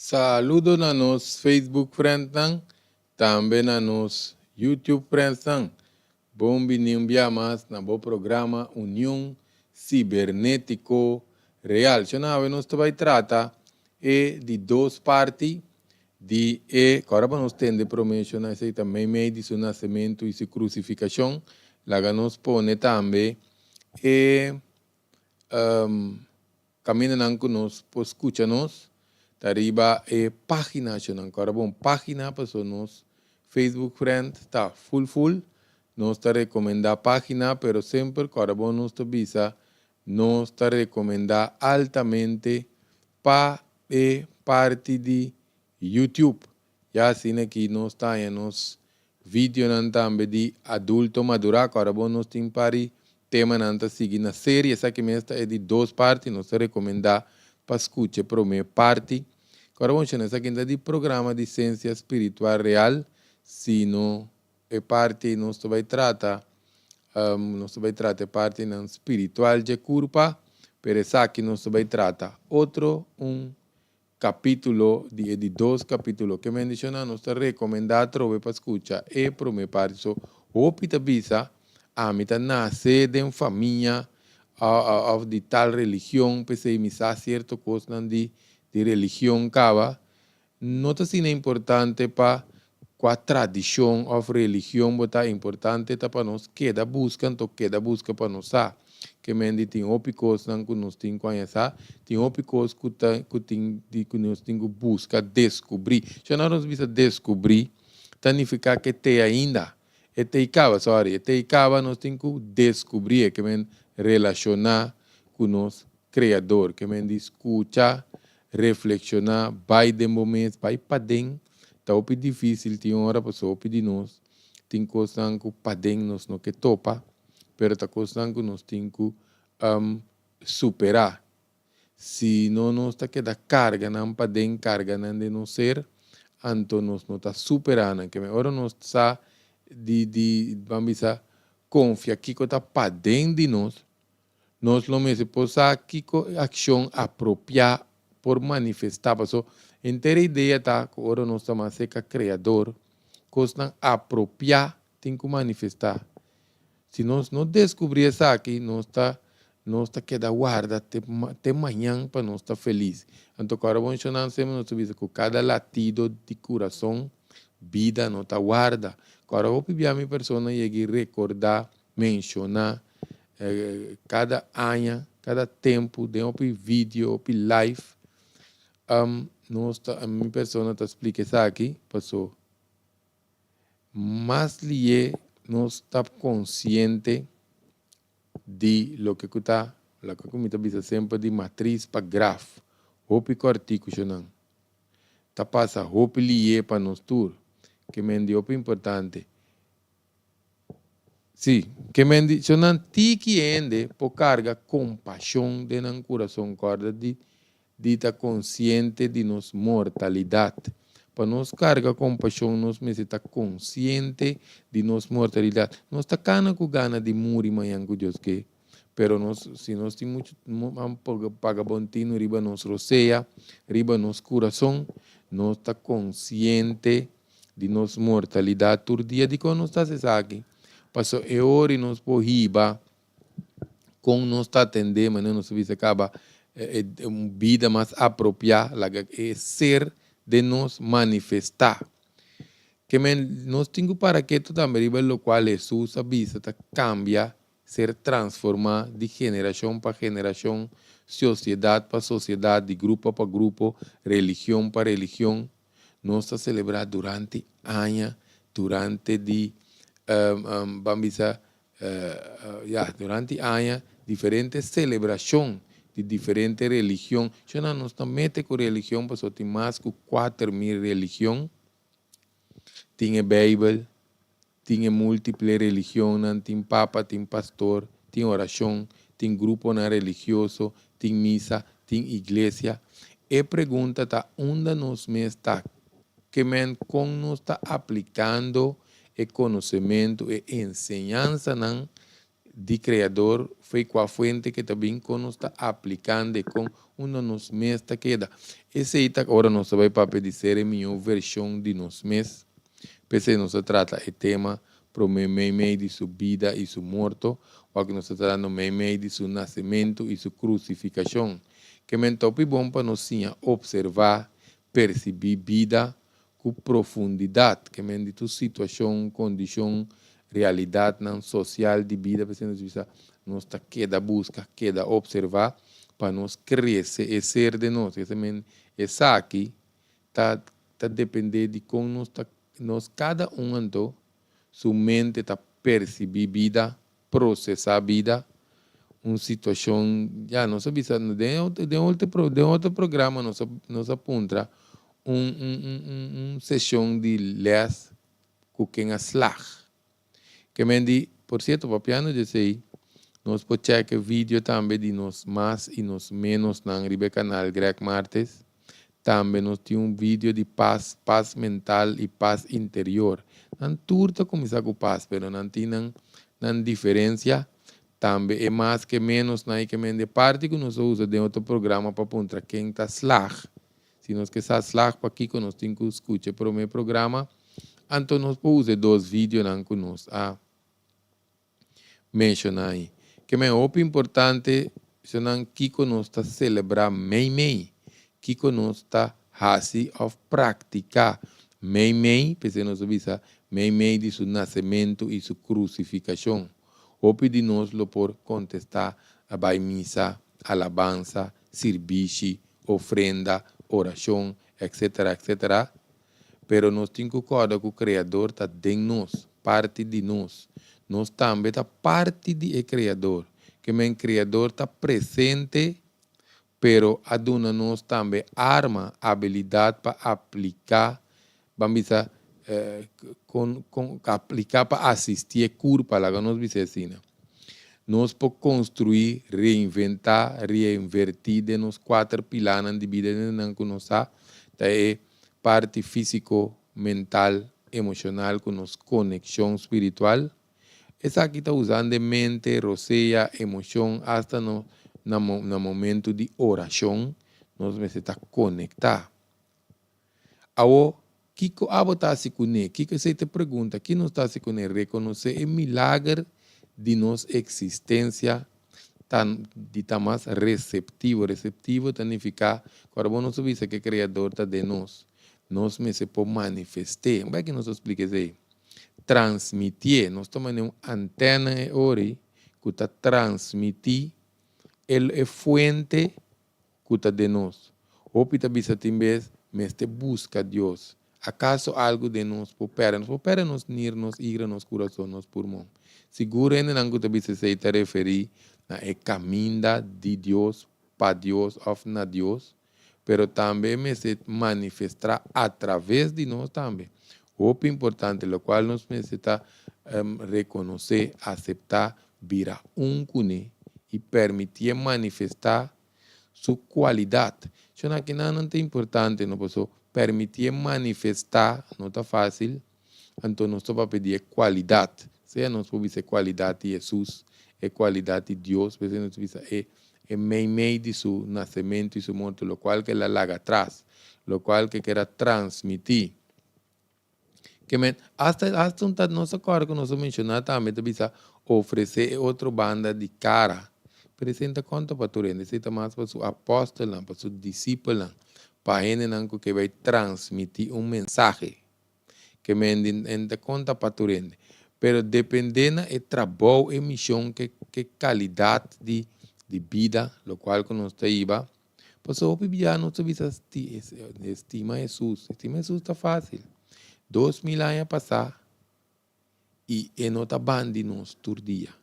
Saludo na nos Facebook friendnan, tambe na nos YouTube friendsnan. Bon bini un bia mas na bo programa Union Cibernetico Real. Shona awe nos ta bay trata e di dos parti di e ku ora pa nos tende prome shona esey ta meimei di su nasementu i su krusifikashon. Laga nos pone tambe e Kamindanan ku nos por skucha nos ta riba e página shonnan. Kòrda bon página paso nos Facebook friend ta full full. Nos ta rekomendá página pero semper kòrda bon nos ta bisa nos ta rekomendá altamente pa e parti di YouTube. Ya asina ki nos ta haña nos videonan tambe di adulto madurá. Ku ora bo nos tin pari temanan ta sigui na serie. Esaki mes ta e di dos parti. Nos ta rekomendá pa skucha e promé parti. Ku ora bo menshoná esaki no ta di programa di Sensia Spiritual Real, sino e parti ei nos ta bai trata, nos ta bai trata e partinan spiritual dje kurpa, pero esaki nos ta bai trata otro un Capítulo di e di dos capítulo ke mendiciona nos ta recomenda atrobe pa scucha e prome parti so hopi ta bisa ami ta nace den famia of di tal religion pesey mi sa cierto cosnan di di religion caba no ta asina importante pa cua tradicion of religion bo ta importante ta pa nos keda busca anto keda busca pa nos sa ke men di tin hopi cosnan cu nos tin cu haña sa tin hopi cos cu ta cu tin di cu nos tin cu busca descubri so ora nos bisa descubri ta nifica ke te ainda e te y caba sorry e te y caba nos tin cu descubri e ke men relaciona cu nos Creador ke men di scucha Reflekshoná, bai den bo mes, bai paden. Ta hopi difísil tin ora pasobra hopi di nos tin kosnan ku paden nos no ke topa, pero ta kosnan ku nos tin ku superá. Si no nos ta keda karga nan paden, karga nan den nos ser, anto nos no ta superá nan. Keme ora nos sa di di ban bisa konfia kiko ta paden di nos, Nos lo mester por sa kiko e akshon apropiá por manifestá, paso henter e idea ta ku ora nos ta mas serka Kreador, kosnan apropiá tin ku manifestá. Si nos no deskubrí esaki, nos ta nos ta keda warda te te mañan pa nos ta felis. Anto ku ora bo menshoná semper nos ta bisa ku kada latido di kurason, bida no ta warda. Ku ora hopi bia mi persona yega i rekordá menshoná kada aña, kada tempu den hopi video, hopi live, nos ta, mi persona ta splika esaki paso mas lié nos ta konsiente di loke ku ta, loke ku mi ta bisa semper di matris pa graf, hopi kòrtiku shonnan ta pasa hopi lié pa nos tur, ke men di hopi importante. Sí, ke bendishonnan tiki hende por karga kompashon den nan kurason. Kòrda di di ta konsiente di nos mortalidat. Pa nos karga kompashon nos mester ta konsiente di nos mortalidat. Nos ta kana ku gana di muri mañan ku Dios ke, pero nos si nos tin muchu paga bon tinu riba nos rosea, riba nos kurason, nos ta konsiente di nos mortalidat tur dia. Dikon nos ta hasi esaki? Pasobra e ora i nos por hiba kon nos ta atendé, manera nos a bisa kaba, un bida mas apropiá, laga e ser den nos manifestá. Ke men nos tin ku para ketu tambe riba lokual Hesus a bisa ta kambia, ser transformá di generashon pa generashon, sosiedat pa sosiedat, di grupo pa grupo, religion pa religion. Nos ta selebrá durante aña, durante di, ban bisa, ya, durante aña diferente selebrashon di diferente religion. Shona nos ta mete ku religion pasobra tin mas ku 4000 religion. Tin e Beibel, tin e múltiple religionnan, tin papa, tin pastor, tin orashon, tin gruponan religioso, tin misa, tin iglesia. E pregunta ta unda nos mes ta ke men kon nos ta aplikando e konosementu, e enseñansanan. Di Kreador fo'i kua fuente ke ta bin kon nos ta aplikando e kon unda nos mes ta keda. Esei ta ora nos ta bai papia di ser e mihó vershon di nos mes. P'esei nos ta trata e tema promé meimei di su bida i su morto, wak nos ta tratando meimei di su nasementu i su krusifikashon. Ke men ta hopi bon pa nos siña opservá, persibí bida ku profundidat, ke men di tur situashon, kondishon, realidatnan sosial di bida, p'esei nos bisa nos ta keda buska, keda opservá pa nos krese e ser den nos. Esei men esaki ta ta dependé di kon nos ta nos kada un anto su mente ta persibí bida, prosesá bida, un situashon, ya nos a bisa den den otro den otro programa nos a nos a puntra un un un un seshon di lès ku ken a slag. Ke men di, por sierto papiando di esei, nos por chèk e video tambe di nos mas i nos ménosnan riba e kanal Greg Martes. Tambe nos tin un video di pas, pas mental i pas interior. Nan tur ta kuminsá ku pas, pero nan tin nan nan diferensia. Tambe e mas ke ménos nan i ke men di e parti ku nos a usa den otro programa pa puntra ken ta slag. Si nos ke sa slag pakiko nos tin ku skucha e promé programa, anto nos por usa e dos videonan ku nos a menshoná ei. Ke men hopi importante esnan kiko nos ta selebrá meimei, kiko nos ta hasi òf praktiká meimei, p'esei nos ta bisa meimei di su nasementu i su krusifikashon. Hopi di nos lo por kontestá a bai misa, alabansa, sirbishi, ofrenda, orashon, etcetera, etcetera. Pero nos tin ku kòrda ku Kreador ta den nos, parti di nos. Nos tambe ta parti di e Kreador. Ke men Kreador ta presente, pero a duna nos tambe arma, abilidat pa apliká, ban bisa, kon, kon, apliká pa asistí e kurpa, laga nos bisa asina. Nos por konstruí, reinventá, reinvertí den nos kuater pilánan di bida, den nan ku nos sa ta e parti físiko, mental, emoshonal ku nos konekshon spiritual. Esaki ta usando e mente, rosea, emoshon, asta no na na momentu di orashon nos mester ta konektá. Awo, kiko abo ta hasi kuné? Kiko esei ta e pregunta, ki nos ta hasi kuné? Rekonosé e milager di nos eksistensia ta di ta mas reseptivo. Reseptivo ta nifiká ku ora bo nos a bisa ku e Kreador ta den nos, nos mester por manifest'é. Un bèki nos a splika esei. Transmitié. Nos ta manera un antèna e ora ku ta transmití el e fuente ku ta den nos. Hopi ta bisa tin bes mester buska Dios. Akaso algu den nos por pèrdè? Nos por pèrdè nos nir, nos igra, nos kurason, nos purmon? Sigur hendenan ku ta bisa esei ta referí na e kaminda di Dios, pa Dios òf na Dios, pero tambe e mester manifestrá atraves di nos tambe. Hopi importante, lokual nos mester ta rekonosé, aseptá, bira un kuné i permitié manifestá su kualidat. Shon akinan nan ta importante no paso permitié manifestá no ta fásil, anto nos ta papia di e kualidat. Sea nos por bisa e kualidat di Hesus, e kualidat di Dios, p'esei nos ta bisa e e meimei di su nasementu i su morto, lokual ke el a laga atras, lokual ke ker a transmití. Ke men, hasta hasta un ta nos a kòrda ku nos a menshoná tambe ta bisa ofresé e otro banda di kara. Pero esei no ta konta pa tur hende, esei ta mas pa su apòstelnan, pa su disipelnan, pa hendenan ku ke bai transmití un mensahe. Ke men di e no ta konta pa tur hende. Pero dependé na e trabou, e mishon, ke ke kalidat di di bida lokual ku nos ta hiba, Pasobra hopi bia nos ta bisa stima Hesus. Stima Hesus ta fásil. 2000 aña pasá i e no ta bandi nos tur dia.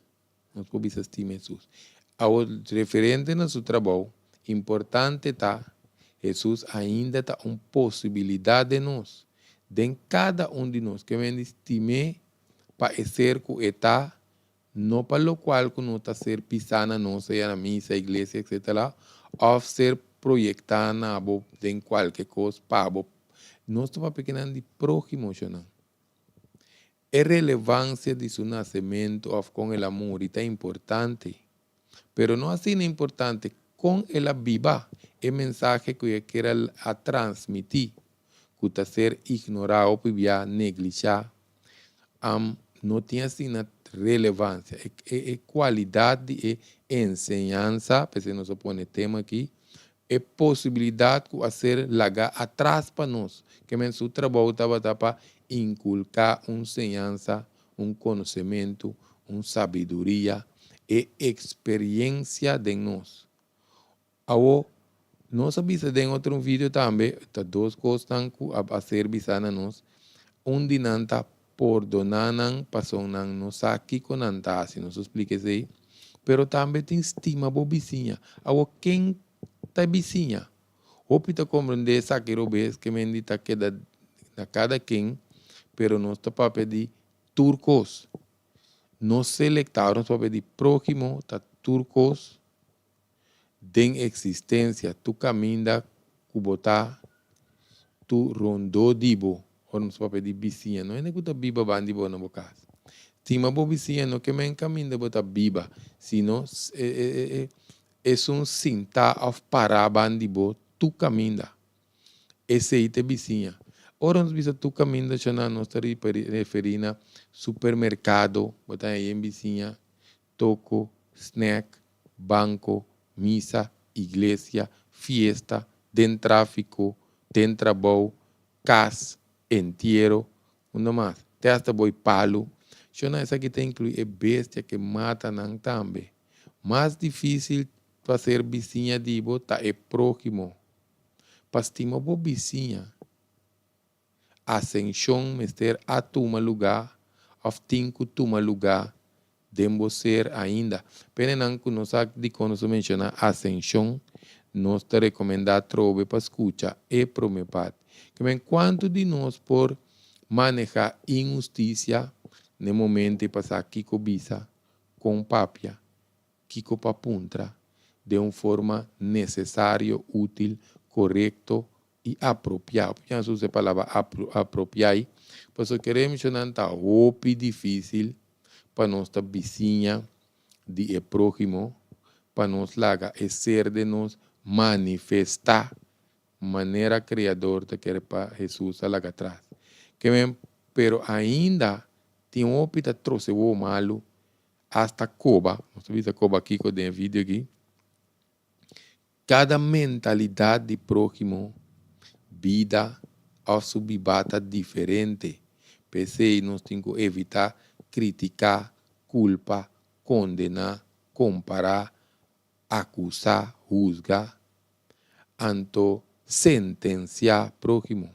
Nos por bisa stima Hesus. Awor, referente na su trabou, importante ta Hesus ainda ta un posibilidat den nos, den kada un di nos. Ke men di stim'é pa e ser ku e ta. No pa locual cu no ta ser pisá na nos sea na misa, iglesia, etc. Of ser proyectá na bo den cualke cos pa bo. Nos ta papia kinan di próhimo, shonnan. E relevansia di su nasementu òf kon el a muri ta importante, pero no asina importante kon el a biba e mensahe ku e kier a transmití, ku ta ser ignorá hopi bia neglishá, am no tin asina relevansia. E kualidat di e enseñansa, p'esei nos a pone e tema aki, E posibilidat ku a ser lagá atras pa nos, ke men su trabou tabata pa inkulká un señansa, un konosementu, un sabiduria, e eksperiensia den nos. Awo, nos a bisa den otro un video tambe, ta dos kosnan ku a ser bisá na nos, un di nan ta pordoná nan pasobra nan no sa kiko nan ta hasi, nos a splika esei, pero tambe tin stima bo bisiña. Awor ken ta e bisiña? Hopi ta komprendé esaki robes ke mendi ta keda na kada ken, pero nos ta papia di tur kos. No selektá, ora nos papia di próhimo ta tur kos den eksistensia, tur kaminda ku bo ta, tur rondó di bo. Ora nos papia di bisiña, no hende ku ta biba banda di bo na bo kas. Stima bo bisiña no ke men kaminda bo ta biba, sino esun sintá òf pará banda di bo tur kaminda. Esei ta e bisiña. Ora nos bisa tur kaminda shona nos ta referí na supermerkado, bo ta haña yen bisiña, toko, snack, banko, misa, iglesia, fiesta, den tráfiko, den trabou, kas, entiero, unda mas? Te hasta boi palu. Shona esaki ta inkluí e bestia ku e matanan tambe. Mas difísil pa ser bisiña di bo ta e próhimo. Pa stima bo bisiña. Asenshon mester a tuma lugá òf tin ku tuma lugá den bo ser ainda. Penenan ku no sa dikon nos a menshoná asenshon, nos ta rekomendá atrobe pa skucha e promé parti. Kimen kuantu di nos por manehá inhustisia n'e momento ei pa sa kiko bisa, kon papia, kiko pa puntra den un forma nesesario, útil, korekto i apropiá. Por kian usa e palabra apropiá ei? Pasobra kere menshoná ta hopi difísil pa nos ta bisiña di e próhimo, pa nos laga e ser den nos manifestá manera Kreador ta kere pa Hesus a laga atras. Ke men, pero ainda tin hopi ta trose wowo malu, asta koba, nos ta bisa koba kiko den e video aki. Kada mentalidat di próhimo, bida òf su bibá ta diferente. P'esei nos tin ku evitá kritiká, kulpa, kondená, kompará, akusá, husga, anto sentensiá próhimo.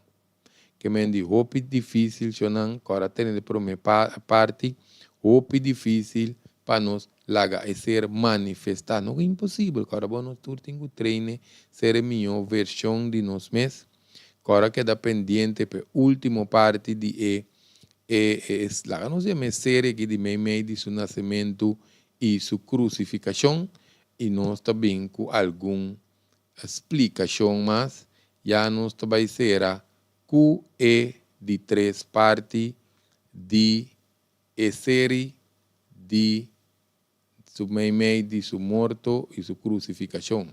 Ke men di hopi difísil shonnan ku ora tene di promé parti, hopi difísil pa nos laga e ser manifestá. No ku imposibel, ku ora bo nos tur tin ku traine ser e mihó vershon di nos mes. Ku ora keda pendiente pa e último parti di e e laga nos yama e serie aki di meimei di su nasementu i su krusifikashon i nos ta bin ku algun splikashon mas, ya nos ta bai sera ku e di tres parti di e seri di su meimei di su morto i su krusifikashon.